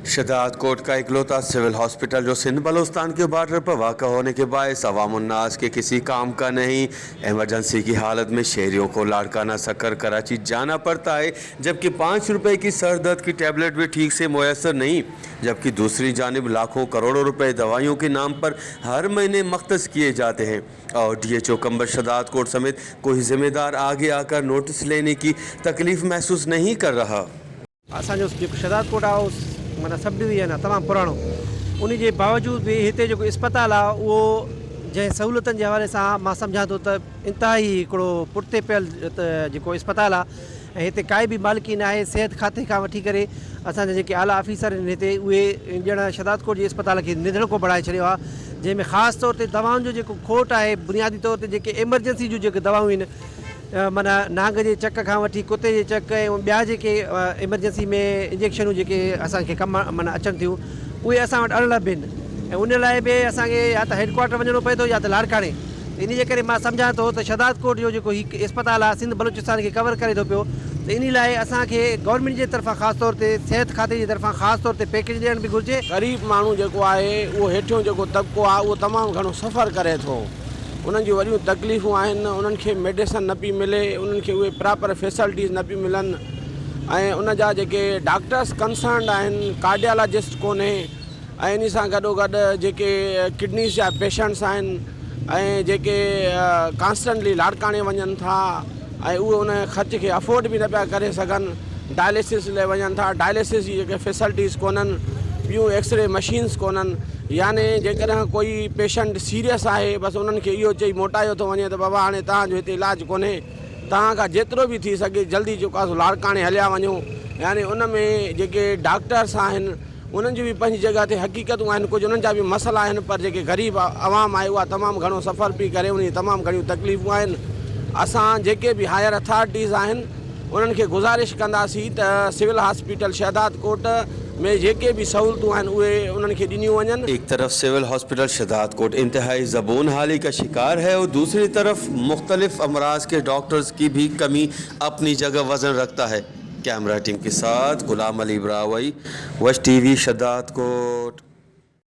शहदादकोट का इकलौता civil hospital जो सिंध बलोचिस्तान के बॉर्डर पर वाक़ होने के बायस अवामुन्नास के किसी काम का नहीं। एमरजेंसी की हालत में शहरियों को लाड़काना सक्कर कराची जाना पड़ता है, जबकि 5 रुपए की सर दर्द की टैबलेट भी ठीक से मुयस्सर नहीं, जबकि दूसरी जानिब लाखों करोड़ों रुपए दवाइयों के नाम पर हर महीने मख्तस किए जाते हैं और डीएचओ कंबर शहदादकोट समेत कोई जिम्मेदार आगे आकर नोटिस लेने की तकलीफ महसूस नहीं कर रहा। असांजो जेको शहदादकोट आहे, उहो माना सब डिवीज़न आहे तमामु पुराणो। उन जे बावजूद बि हिते जेको अस्पताल आहे, उहो जंहिं सहूलियतुनि जे हवाले सां मां सम्झां थो त इंतिहाई हिकिड़ो पुठिते पियल त जेको अस्पताल आहे ऐं हिते काई बि मालिकी न आहे। सिहत खाते खां वठी करे असांजा जेके आला ऑफिसर आहिनि हिते, उहे ॼण शहदादकोट जे अस्पताल खे निधड़को बणाए छॾियो आहे, जंहिंमें ख़ासि तौर ते दवाउनि जो जेको खोट आहे। बुनियादी तौर ते जेके एमरजेंसी जूं जेके दवाऊं आहिनि, माना नांग जे चक खां वठी कुते जे चक ऐं ॿिया जेके एमरजेंसी में इंजेक्शनूं जेके असांखे कम माना अचनि थियूं, उहे असां वटि अणलभ आहिनि ऐं उन लाइ बि असांखे या त हेड क्वार्टर वञिणो पए थो या त लाड़काणे। इन जे करे मां सम्झां थो त शहदादकोट जो जेको हीउ अस्पताल आहे, सिंध बलूचिस्तान खे कवर करे थो पियो, त इन लाइ असांखे गवर्नमेंट जे तरफ़ां, ख़ासि तौर ते सिहत खाते जे तरफ़ां ख़ासि तौर ते पैकेज ॾियणु बि घुरिजे। ग़रीब माण्हू जेको आहे, उहो हेठियों जेको तबिको आहे, उहो तमामु घणो सफ़र करे थो। उन्हनि जूं वॾियूं तकलीफ़ूं आहिनि। उन्हनि खे मेडिसन न पई मिले, उन्हनि खे उहे प्रॉपर फैसिलिटीज़ न पियूं मिलनि ऐं उन जा जेके डॉक्टर्स कंसर्न आहिनि, कार्डियोलॉजिस्ट कोन्हे ऐं इन सां गॾो गॾु जेके किडनीज़ जा पेशेंट्स आहिनि ऐं जेके कॉन्स्टेंटली लाड़काणे वञनि था ऐं उहे उन ख़र्च खे अफोर्ड बि न पिया करे सघनि, डायलिसिस लाइ वञनि था, डायलिसिस जी जेके फैसिलिटीज़ कोन्हनि, ॿियूं एक्सरे मशीन्स कोन्हनि। यानी जेकॾहिं कोई पेशेंट सीरियस आहे, बसि उन्हनि खे इहो चई मोटायो थो वञे त बाबा, हाणे तव्हांजो हिते इलाज कोन्हे, तव्हां खां जेतिरो बि थी सघे जल्दी जेको आहे सो लाड़काणे हलिया वञो। यानी उन में जेके डॉक्टर्स आहिनि, उन्हनि जूं बि पंहिंजी जॻह ते हक़ीक़तूं आहिनि, कुझु उन्हनि जा बि मसइला आहिनि, पर जेके ग़रीब आवाम आहे, उहा तमामु घणो सफ़र पई करे, उन जी तमामु घणियूं तकलीफ़ूं आहिनि। असां जेके बि हायर अथॉरिटीज़ आहिनि, उन्हनि खे गुज़ारिश कंदासीं त सिविल हॉस्पिटल शहदादकोट में जेके बि सहूलियतूं आहिनि, उहे उन्हनि खे ॾिनियूं वञनि। एक तरफ सिविल हॉस्पिटल शहदादकोट इंतहाई ज़बून हाली का शिकार है और दूसरी तरफ मुख्तलिफ अमराज के डॉक्टर्स की भी कमी अपनी जगह वज़न रखता है। कैमरा टीम के साथ गुलाम अली ब्रावई, वश टीवी, शहदादकोट।